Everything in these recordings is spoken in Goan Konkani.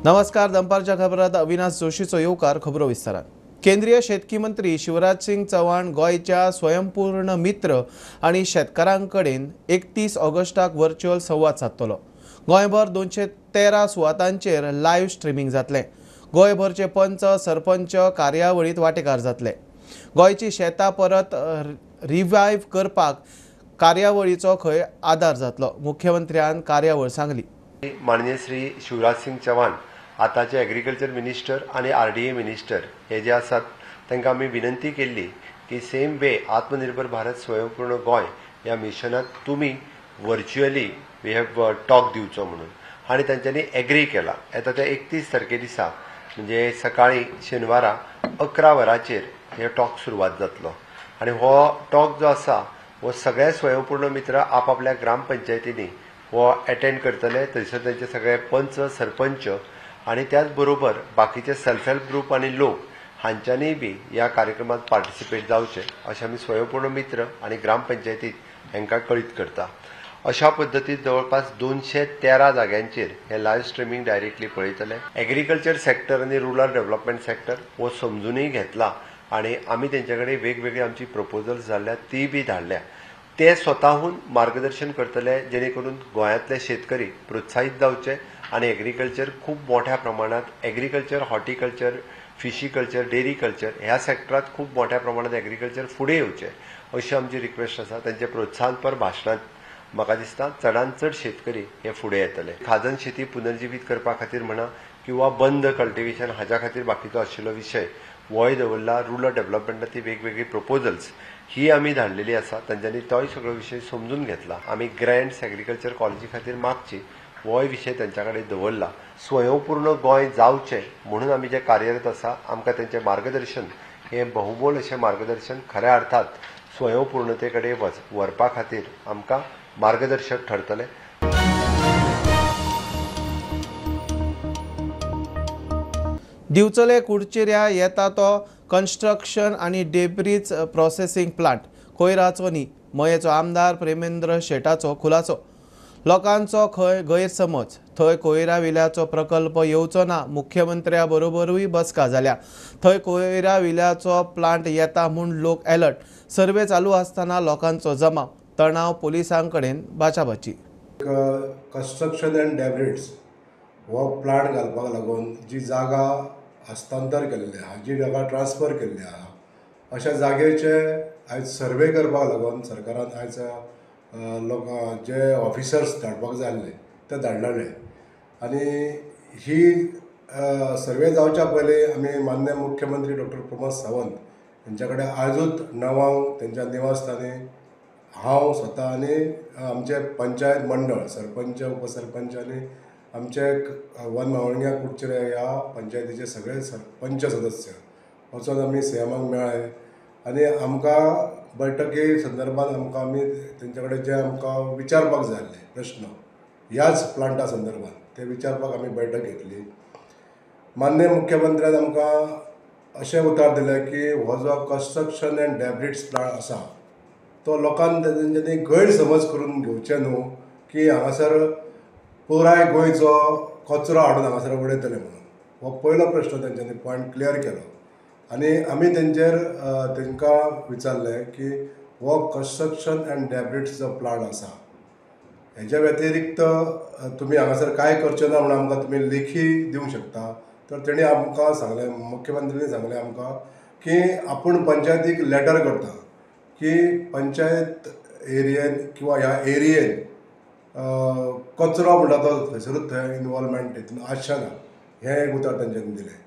नमस्कार, दनपारच्या खबरात अविनाश जोशीचो येवकार. खबरो विस्तारान. केंद्रीय शेतकी मंत्री शिवराज सिंग चौहान गोंयच्या स्वयंपूर्ण मित्र आनी शेतकारां कडेन 31 ऑगस्टाक व्हर्च्युअल संवाद सादतलो. गोंयभर 213 सुवातांचेर लायव्ह स्ट्रिमींग जातलें. गोंयभरचे पंच सरपंच कार्यावळींत वांटेकार जातले. गोंयची शेतां परत रिवायव्ह करपाक कार्यावळीचो खंय आदार जातलो, मुख्यमंत्र्यान कार्यावळ सांगली. माननीय श्री शिवराज सिंग चौहान आतांचे एग्रीकल्चर मिनिस्टर आनी आरडीए मिनिस्टर हे जे आसात तांकां आमी विनंती केल्ली की सेम वे आत्मनिर्भर भारत स्वयंपूर्ण गोंय ह्या मिशनाक तुमी व्हर्च्युअली we have talk दिवचो म्हणून, आनी तांच्यांनी एग्री केला. येता त्या 31 तारखे दिसा म्हणजे सकाळी शेनवारा 11 वरांचेर हे टॉक सुरवात जातलो आनी हो टॉक जो आसा हो सगळे स्वयंपूर्ण मित्र आपापल्या ग्रामपंचायतींनी हो एटेंड करतले. थंयसर तांचे सगळे पंच सरपंच आनी त्याच बरोबर बाकीचे सेल्फ हेल्प ग्रुप आनी लोक हांच्यांनीय बी ह्या कार्यक्रमात पार्टिसिपेट जावचे अशें आमी स्वयंपूर्ण मित्र आनी ग्रामपंचायतीत हांकां कळीत करता. अशा पद्दतीन जवळपास 213 जाग्यांचेर हे लायव्ह स्ट्रिमींग डायरेक्टली पळयतले. एग्रीकल्चर सेक्टर आनी रुरल डेव्हलपमेंट सेक्टर हो समजुनूय घेतला आनी आमी तेंचे कडेन वेगवेगळी आमची प्रपोजल्स जाल्या ती बी धाडल्या. ते स्वताहून मार्गदर्शन करतले जेणे करून गोंयांतले शेतकरी प्रोत्साहीत जावचे आनी एग्रीकल्चर खूब मोठ्या प्रमाणात एग्रीकल्चर, हॉर्टिकल्चर, फिशीकल्चर, डेरीकल्चर ह्या सेक्टरात खूब मोठ्या प्रमाणात एग्रीकल्चर फुडें येवचें अशी आमची रिक्वेस्ट आसा. तांचे प्रोत्साहनपर भाशणांत म्हाका दिसता चडान चड शेतकरी हे फुडें येतले. खाजन शेती पुनर्जिवीत करपा खातीर म्हणा किंवा बंद कल्टिवेशन हाज्या खातीर बाकीचो आशिल्लो विशय होय दवरला. रुरल डेव्हलपमेंटाची वेगवेगळी प्रपोजल्स ही आमी धाडलेली आसा, तांच्यांनी तोय सगळो विशय समजून घेतला. आमी ग्रँट्स एग्रीकल्चर कॉलेजी खातीर मागची होय विशय तांच्या कडेन दवरला. स्वयंपूर्ण गोंय जावचें म्हणून आमी जे कार्यरत आसा आमकां तांचें मार्गदर्शन हें बहुमोल अशें मार्गदर्शन खऱ्या अर्थात स्वयंपूर्णते कडेन व्हरपा खातीर आमकां मार्गदर्शक ठरतलें. दिवचले कुडचेऱ्या येता तो कन्स्ट्रक्शन आनी डेब्रीज प्रोसेसिंग प्लांट कोयराचो न्ही, मयेचो आमदार प्रेमेंद्र शेटाचो खुलासो. लोकांचो खंय गैरसमज, थंय कोयरा विल्याचो प्रकल्प येवचो ना. मुख्यमंत्र्या बरोबरूय बसका जाल्या. थंय कोयरा विल्याचो प्लांट येता म्हूण लोक एलर्ट. सर्वे चालू आसतना लोकांचो जमाव, तणाव, पोलिसां कडेन बाचाबाची. कन्स्ट्रक्शन एंड डेब्रिड्स हो प्लांट घालपाक लागून जी जागा हस्तांतर केल्ली आहा, जी जागा ट्रान्सफर केल्ली आहा, अशा जागेचे आयज सर्वे करपाक लागून सरकारान आयज लोक जे ऑफिसर्स धाडपाक जाय आसले ते धाडलेले. आनी ही सर्वे जावच्या पयलीं आमी मान्य मुख्यमंत्री डॉक्टर प्रमोद सावंत हेंच्या कडेन आयजूच 9 तेंच्या निवासस्थानी हांव स्वता आनी आमचे पंचायत मंडळ सरपंच उपसरपंच आनी आमचे वन मावळग्या कुडचेरे ह्या पंचायतीचे सगळे सरपंच सदस्य वचोन आमी सीएमाक मेळ्ळे आनी आमकां बैठकी संदर्भात आमकां आमी तेंचे कडेन जे आमकां विचारपाक जाय आसले प्रश्न ह्याच प्लांटा संदर्भात ते विचारपाक आमी बैठक घेतली. माननीय मुख्यमंत्र्यान आमकां अशें उतर दिलें की हो जो कन्स्ट्रक्शन एंड डेब्रिड्स प्लांट आसा तो लोकांक तेंच्यांनी गैरसमज करून घेवचें न्हू की हांगासर पुराय गोंयचो कचरो हाडून हांगासर उडयतले म्हणून. हो पयलो प्रश्न तेंच्यांनी पॉयंट क्लियर केलो आनी आमी तेंचेर तांकां विचारलें की हो कन्स्ट्रक्शन एंड डेब्रिड्स जो प्लांट आसा हेज्या व्यतिरिक्त तुमी हांगासर कांय करचें ना म्हणून आमकां तुमी लेखी दिवंक शकता. तर तेणी आमकां सांगलें, मुख्यमंत्र्यांनी सांगलें आमकां की आपूण पंचायतीक लेटर करता की पंचायत एरियेन किंवा ह्या एरियेन कचरो म्हणटा तो थंयसरूच थंय इनवॉल्वमेंट तितून आसचें ना, हें एक उतर तेंच्यांनी दिलें.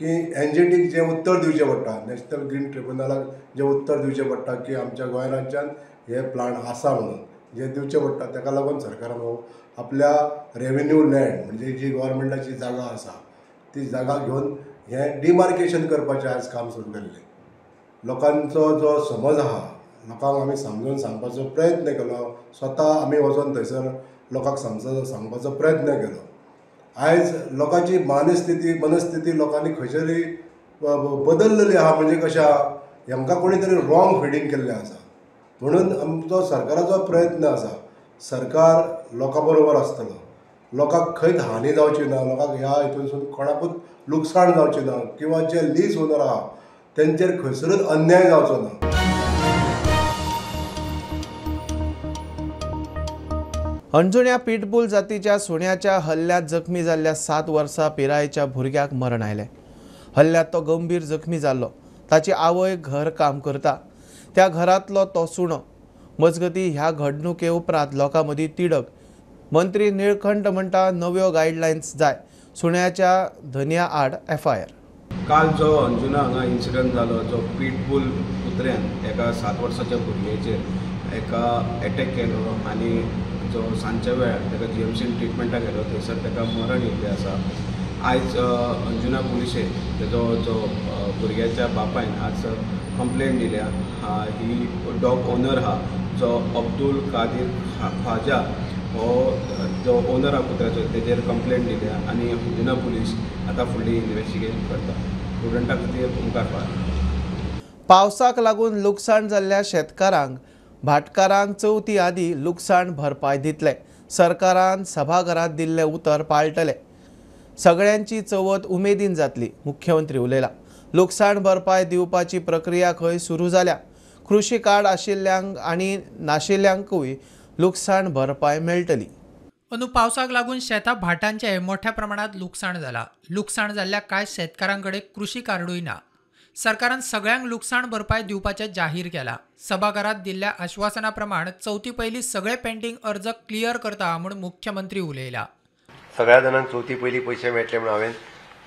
की एनजीटीक जें उत्तर दिवचें पडटा, नॅशनल ग्रीन ट्रिब्युनलाक जें उत्तर दिवचें पडटा की आमच्या गोंय राज्यान हे प्लांट आसा म्हणून जें दिवचें पडटा, ताका लागून सरकारान हो आपल्या रेवेन्यू लँड म्हणजे जी गव्हर्मेंटाची जागा आसा ती जागा घेवन हें डिमार्केशन करपाचें आयज काम सुरू केल्लें. लोकांचो जो समज आहा लोकांक आमी समजून सांगपाचो प्रयत्न केलो, स्वता आमी वचोन थंयसर लोकांक सांगपाचो प्रयत्न केलो. आयज लोकांची मनस्थिती लोकांनी खंयसरी बदललेली आहा. म्हणजे कशें आहा, हेंकां कोणी तरी रॉंग फिडींग केल्लें आसा. म्हणून आमचो सरकाराचो प्रयत्न आसा, सरकार लोकां बरोबर आसतलो, लोकांक खंयच हानी जावची ना, लोकांक ह्या हितूनसून कोणाकूच लुकसाण जावचें ना किंवा जे लीज ओनर आहा तेंचेर खंयसरूच अन्याय जावचो ना. अंजुण्या पिटबूल जातीच्या सुण्याच्या हल्ल्यात जखमी जाल्ल्या 7 वर्सां पिरायेच्या भुरग्याक मरण आयलें. हल्ल्यात तो गंभीर जखमी जाल्लो. ताची आवय घर काम करता, त्या घरांतलो तो सुणो. मजगती ह्या घडणुके उपरांत लोकां मदीं तिडक. मंत्री निळकंठ म्हणटा नव्यो गायडलायन्स जाय. सुण्याच्या धनया आड एफआयआर. काल जो अंजुना हांगा इन्सिडंट जालो, जो पिटबूल कुत्र्यान एका 7 वर्साच्या भुरग्याचेर एका एटॅक केलो आनी जो सांजच्या वेळार ताका जीएमसीन ट्रिटमेंटाक गेलो, थंयसर ताका मरण येयल्लें आसा. आयज अंजुना पुलिशेन तेजो जो भुरग्याच्या बापायन आज कंप्लेन दिल्या. ही डॉग ओनर आहा जो अब्दुल कादीर ख्वाजा हो जो ओनर आहा कुत्र्याचो, तेजेर कंप्लेन दिल्या आनी अंजुना पुलीस आतां फुडली इन्वेस्टिगेशन करता. स्टुडंटा खातीर ओंकार फळारी. पावसाक लागून लुकसाण जाल्ल्या शेतकारांक भाटकारांक चवथी आदी लुकसाण भरपाय दितले. सरकारान सभाघरांत दिल्लें उतर पाळटले. सगळ्यांची चवथ उमेदीन जातली, मुख्यमंत्री उलयला. लुकसाण भरपाय दिवपाची प्रक्रिया खंय सुरू जाल्या. कृषी कार्ड आशिल्ल्यांक आनी नाशिल्ल्यांकूय लुकसाण भरपाय मेळटली. अंदू पावसाक लागून शेतां भाटांचें मोठ्या प्रमाणात लुकसाण जाला. लुकसाण जाल्ल्या कांय शेतकारां कडेन कृषी कार्डूय ना. सरकारान सगळ्यांक लुकसाण भरपाय दिवपाचें जाहीर केलां. सभाघरांत दिल्ल्या आश्वासना प्रमाण चवथी पयलीं सगळे पेंडींग अर्ज क्लियर करता म्हूण मुख्यमंत्री उलयला. सगळ्या जाणांक चवथी पयलीं पयशे मेळटले म्हणून हांवें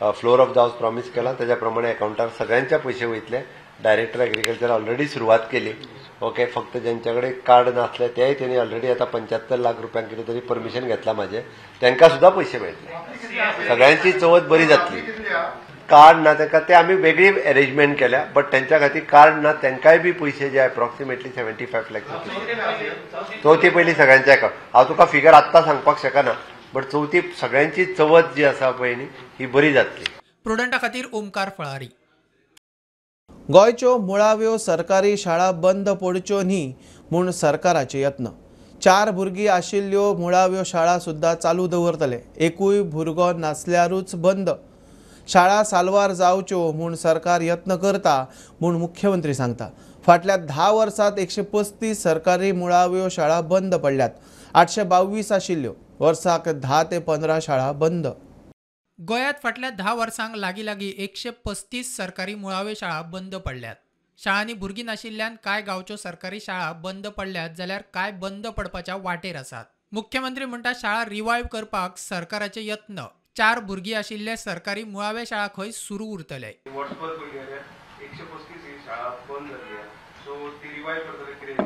floor of the house promise केला. तेज्या प्रमाणे अकावंटार सगळ्यांच्या पयशे वयतले. डायरेक्टर एग्रीकल्चर ऑलरेडी सुरवात केली. ओके, फक्त ज्यांच्या कडेन कार्ड नासले तेय तेणी ऑलरेडी आतां 75 लाख रुपयांक कितें तरी परमिशन घेतला म्हाजें, तांकां सुद्दां पयशे मेळटले. सगळ्यांची चवथ बरी जातली. कार्ड ना तांकां ते आमी वेगळी एरेंजमेंट केल्या, बट तेंच्या खातीर कार्ड ना तांकांय बी पयशे जे एप्रॉक्सिमेटली 75 लाख चवथी पयलीं सगळ्यांच्या अकावंट. हांव तुका फिगर आत्तां सांगपाक शकना, बट चवथी सगळ्यांची चवथ जी आसा पळय न्ही ही बरी जातली. प्रुडंटा खातीर ओमकार फळारी. गोंयच्यो मुळाव्यो सरकारी शाळा बंद पडच्यो न्ही म्हूण सरकाराचे यत्न. 4 भुरगीं आशिल्ल्यो मुळाव्यो शाळा सुद्दां चालू दवरतले. एकूय भुरगो नासल्यारूच बंद. शाळा साल्वार जावच्यो म्हूण सरकार यत्न करता म्हूण मुख्यमंत्री सांगता. फाटल्या 10 वर्सांत 135 सरकारी मुळाव्यो शाळा बंद पडल्यात. 822 आशिल्ल्यो. वर्साक 10 ते 15 शाळा बंद. गोंयांत फाटल्या 10 वर्सांक लागीं लागीं 135 सरकारी मुळाव्यो शाळा बंद पडल्यात. शाळांनी भुरगीं नाशिल्ल्यान कांय गांवच्यो सरकारी शाळा बंद पडल्यात जाल्यार कांय बंद पडपाच्या वाटेर आसात. मुख्यमंत्री म्हणटा शाळा रिवायव करपाक सरकाराचे यत्न. 4 भुरगीं आशिल्ले सरकारी मुळाव्या शाळा खंय सुरू उरतले. वर्सभर पयलीं 135 ही शाळा बंद जाल्ली, सो ती रिवायव करतले कितें?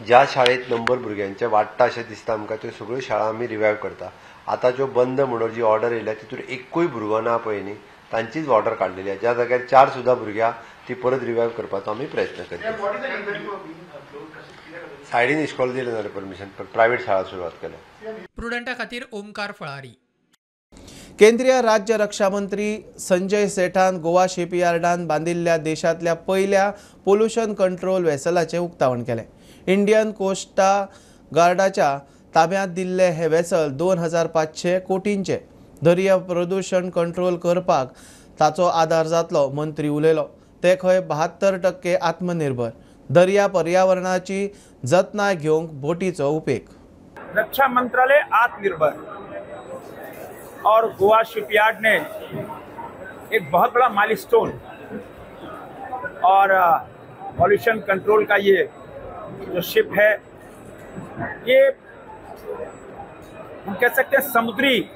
ज्या शाळेत नंबर भुरग्यांचे वाडटा अशें दिसता आमकां, त्यो सगळ्यो शाळा आमी रिवायव करता. आतां ज्यो बंद म्हणून जी ऑर्डर येयल्या तितून एकूय भुरगो ना पळय न्ही, तांचीच ऑर्डर काडलेली आसा. ज्या जाग्यार 4 सुद्दां भुरग्यां ती परत रिवायव करपाचो आमी प्रयत्न करता. सायडीन इस्कॉल दिलें जाल्यार परमिशन, पण प्रायवेट शाळा सुरवात केल्या. प्रुडंटा खातीर ओमकार फळारी. केंद्रीय राज्य रक्षा मंत्री संजय सेठान गोवा शिपयार्डान बांदिल्ल्या देशांतल्या पयल्या पोल्युशन कंट्रोल वेसलाचें उक्तावण केलें. इंडियन कोस्टा गार्डाच्या ताब्यांत दिल्ले हे वेसल 2500 कोटींचे. दर्या प्रदूशण कंट्रोल करपाक ताचो आदार जातलो, मंत्री उलयलो. ते खंय 72% आत्मनिर्भर. दर्या पर्यावरणाची जतनाय घेवंक बोटीचो उपेग. रक्षा मंत्रालय आत्मनिर्भर और गोवा शिपयार्ड ने एक बहुत बड़ा माइलस्टोन और पॉल्यूशन कंट्रोल का ये जो शिप है, ये हम कह सकते हैं समुद्री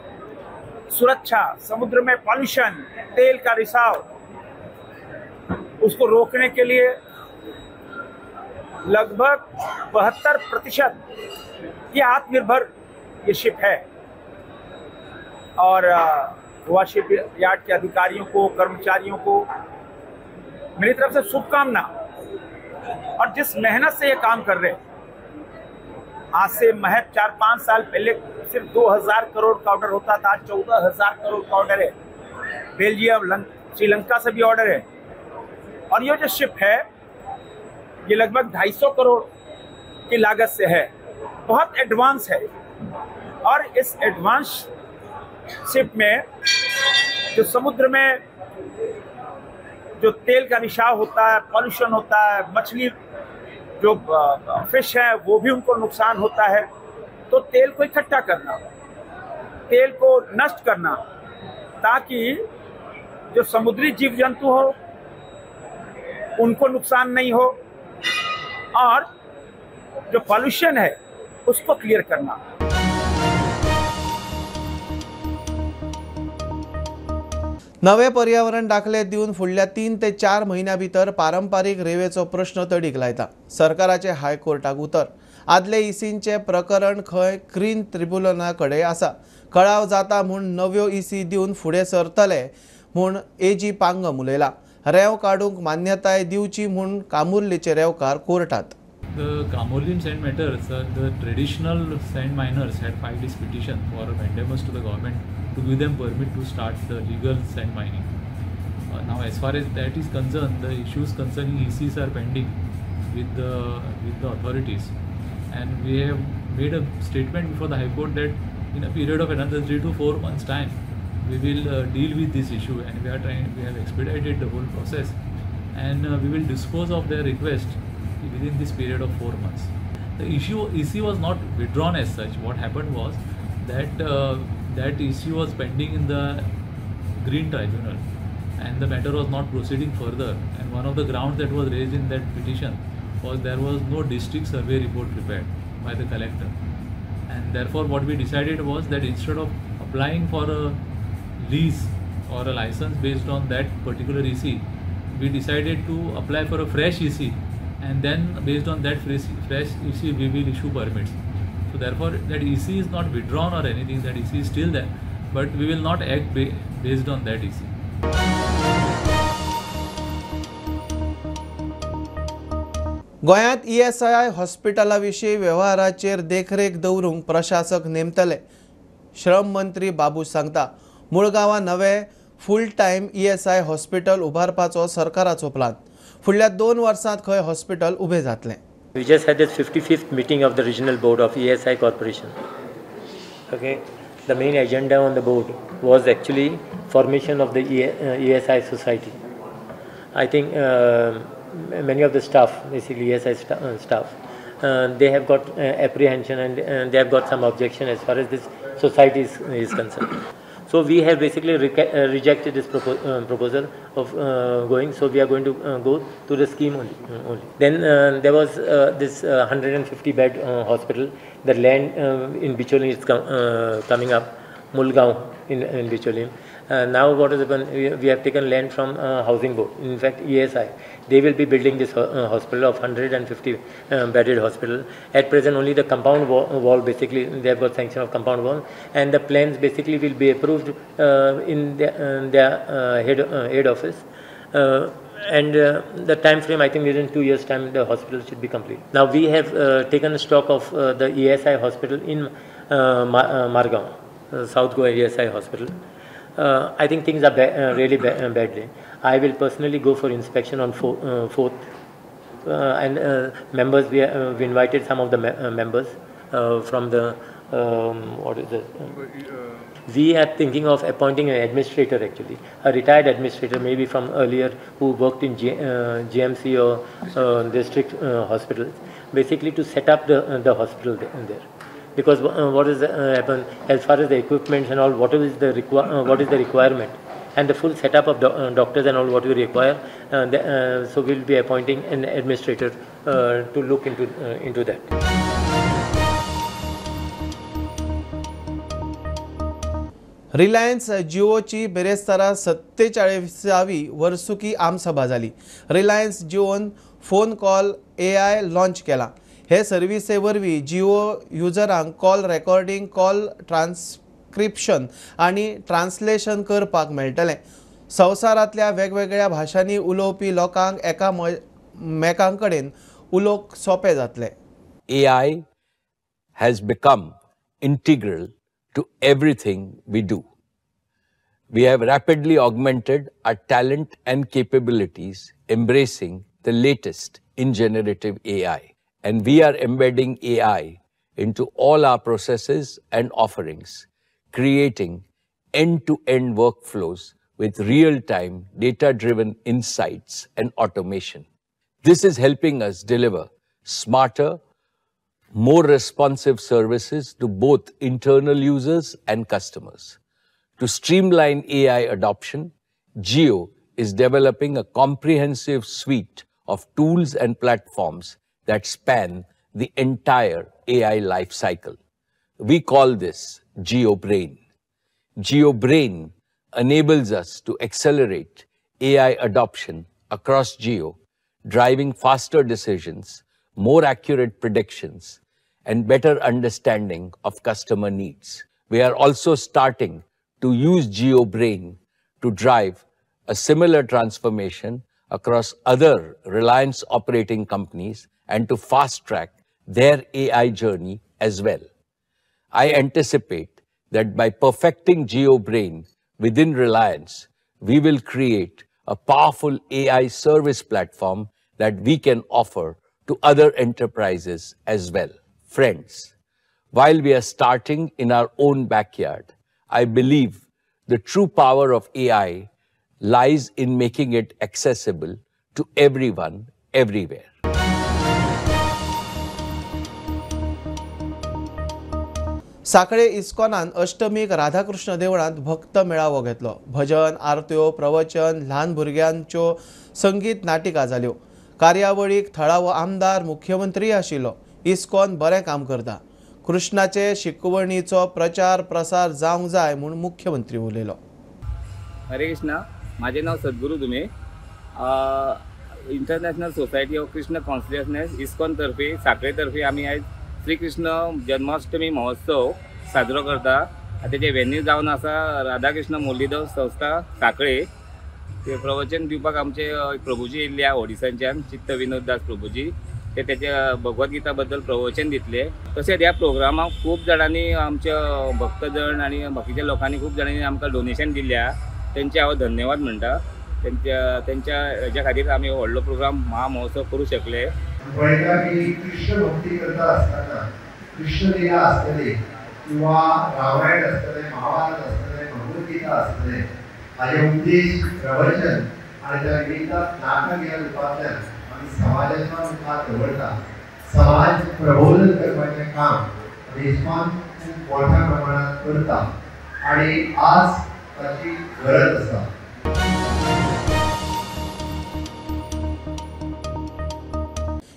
सुरक्षा, समुद्र में पॉल्यूशन, तेल का रिसाव, उसको रोकने के लिए लगभग 72% ये आत्मनिर्भर ये शिप है। और गोवा शिप यार्ड के अधिकारियों को, कर्मचारियों को मेरी तरफ से शुभकामना। और जिस मेहनत से ये काम कर रहे हैं, आज से महज 4-5 साल पहले सिर्फ 2000 करोड़ का ऑर्डर होता था, 14,000 करोड़ का ऑर्डर है। बेल्जियम, श्रीलंका से भी ऑर्डर है। और ये जो शिप है ये लगभग 250 करोड़ की लागत से है, बहुत एडवांस है। और इस एडवांस शिप में जो समुद्र में जो तेल का रिसाव होता है, पॉल्यूशन होता है, मछली जो फिश है वो भी उनको नुकसान होता है, तो तेल को इकट्ठा करना, तेल को नष्ट करना, ताकि जो समुद्री जीव जंतु हो उनको नुकसान नहीं हो और जो पॉल्यूशन है उसको क्लियर करना। नवे पर्यावरण दाखले दिवन फुडल्या 3 ते 4 म्हयन्या भितर पारंपारीक रेवेचो प्रश्न तडीक लायता। सरकाराचे हायकोर्टाक उतर। आदले इसींचे प्रकरण खंय ग्रीन ट्रिब्युनला कडेन आसा। कळाव जाता म्हूण नव्यो इसी दिवन फुडें सरतले म्हूण एजी पांगम उलयला। रेंव काडूंक मान्यताय दिवची म्हूण कामुर्लीचे रेंवकार कोर्टात। The Camorlim sand matters, the traditional sand miners had filed this petition for mandamus to the government to give them permit to start the legal sand mining. Now, as far as that is concerned, the issues concerning ECs are pending with the authorities, and we have made a statement before the High Court that in a period of another 3 to 4 months' time, we will deal with this issue, and we have expedited the whole process, and we will dispose of their request within this period of 4 months. The issue EC was not withdrawn as such. What happened was that that issue was pending in the Green Tribunal, and the matter was not proceeding further. And one of the grounds that was raised in that petition was there was no district survey report prepared by the collector, and therefore what we decided was that instead of applying for a lease or a license based on that particular EC, we decided to apply for a fresh EC, and then based on that fresh EC we will issue permits. So therefore that EC is not withdrawn or anything, that EC is still there, but we will not act based on that EC. गोंयांत ESI हॉस्पिटला विशीं वेव्हाराचेर देखरेख दवरूंक प्रशासक नेमतले, श्रम मंत्री बाबू सांगता। मुळगांवां नवे फूल टायम ESI hospital उबारपाचो सरकाराचो प्लान। फुडल्या 2 वर्सांत खंय हॉस्पिटल उबें जातलें। We just had this 55th meeting of the regional board of ESI Corporation. Okay, the main agenda on the board was actually formation of the ESI society. I think many of the staff, basically ESI staff, they have got apprehension and they have got some objection as far as this society is concerned. So we have basically rejected this proposal of going. So we are going to go to the scheme only. Then there was this 150 bed hospital. The land in Bicholim is coming up, Mulgaon in Bicholim. Now what has happened? We have taken land from housing board. In fact, ESI, they will be building this hospital of 150 bedded hospital. At present, only the compound wall, basically they have got sanction of compound wall, and the plans basically will be approved in their head office. And the time frame, I think within 2 years' time, the hospital should be complete. Now we have taken stock of the ESI hospital in Margao, South Goa ESI hospital. I think things are really badly. I will personally go for inspection on 4th, and members, we invited some of the members from the, what is it? We are thinking of appointing an administrator, actually, a retired administrator maybe from earlier who worked in GMC or district hospitals, basically to set up the hospital there. Because what is happen as far as the equipment and all, what is the requirement, and the full setup of doctors and all what we require. So we will be appointing an administrator to look into that. Reliance जिओची बेरेस्तारा 47वी वर्सुकी आमसभा जाली। रिलायन्स जिओन फोन कॉल AI launch केला। हे सर्विसे वरवीं जिओ युजरांक कॉल रेकॉर्डिंग, कॉल ट्रान्सक्रिप्शन आनी ट्रान्सलेशन करपाक मेळटलें। संवसारांतल्या वेगवेगळ्या भाशांनी उलोवपी लोकांक एकामेकां कडेन उलोवंक सोंपें जातलें। AI has become integral to everything we do. We have rapidly augmented our talent and capabilities, embracing the latest in generative AI. And we are embedding AI into all our processes and offerings, creating end-to-end workflows with real-time data-driven insights and automation. This is helping us deliver smarter, more responsive services to both internal users and customers. To streamline AI adoption, Jio is developing a comprehensive suite of tools and platforms that span the entire AI lifecycle. We call this JioBrain. JioBrain enables us to accelerate AI adoption across Jio, driving faster decisions, more accurate predictions, and better understanding of customer needs. We are also starting to use JioBrain to drive a similar transformation across other Reliance operating companies and to fast-track their AI journey as well. I anticipate that by perfecting JioBrain within Reliance, we will create a powerful AI service platform that we can offer to other enterprises as well. Friends, while we are starting in our own backyard, I believe the true power of AI lies in making it accessible to everyone, everywhere. Sanquelim इस्कॉनान अष्टमीक Radhakrishna देवळांत भक्त मेळावो घेतलो. भजन, आरत्यो, प्रवचन, ल्हान भुरग्यांच्यो संगीत नाटिका जाल्यो. कार्यावळीक थळावो आमदार, मुख्यमंत्री आशिल्लो. इस्कॉन बरें काम करता, कृष्णाचे शिकवणीचो प्रचार प्रसार जावंक जाय म्हूण मुख्यमंत्री उलयलो. हरे कृष्णा, माझे नाव Sadguru Dhume. International Society of Krishna Consciousness ISKCON तर्फे साखळे तर्फे आमी आयज श्री कृष्ण जन्माष्टमी महोत्सव साजरो करता. तेजे वेन्यू जावन आसा राधाकृष्ण मुरलीधर संस्था साखळे. ते प्रवचन दिवपाक आमचे प्रभुजी येयल्ले आहा ओडिसांच्यान, चित्त विनोद दास प्रभुजी. ते तेच्या भगवद्गीता बद्दल प्रवचन दितले. तशेंच ह्या प्रोग्रामाक खूब जाणांनी आमच्या भक्तजण आनी बाकीच्या लोकांनी खूब जाणांनी आमकां डोनेशन दिल्लें आहा. तेंचे हांव धन्यवाद म्हणटा. तेंच्या हेज्या खातीर आमी व्हडलो प्रोग्राम महामहोत्सव करूं शकले. पळयता की कृष्ण भक्ती करता आसतना कृष्णलीला आसतली किंवा रामायण आसतलें, महाभारत आसतलें, भगवद्गीता आसतलें, हाजे उपदेश, प्रवचन आनी त्या निमित्तान नाटक ह्या रुपांतल्यान आमी समाजाच्या मुखार दवरता. समाज प्रबोधन करपाचें काम आमी इस्कॉन खूब मोठ्या प्रमाणात करता आनी आज ताची गरज आसा.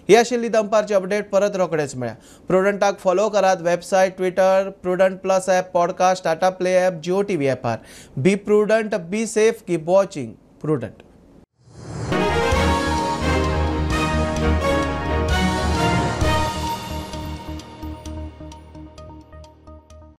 ही आशिल्ली दनपारची अपडेट. परत रोखडेच मेळ्या. प्रुडंटाक फॉलो करात. Website, Twitter, Prudent Plus app, podcast, Tata Play app, Jio TV ॲपार. Be prudent, be safe, keep watching Prudent.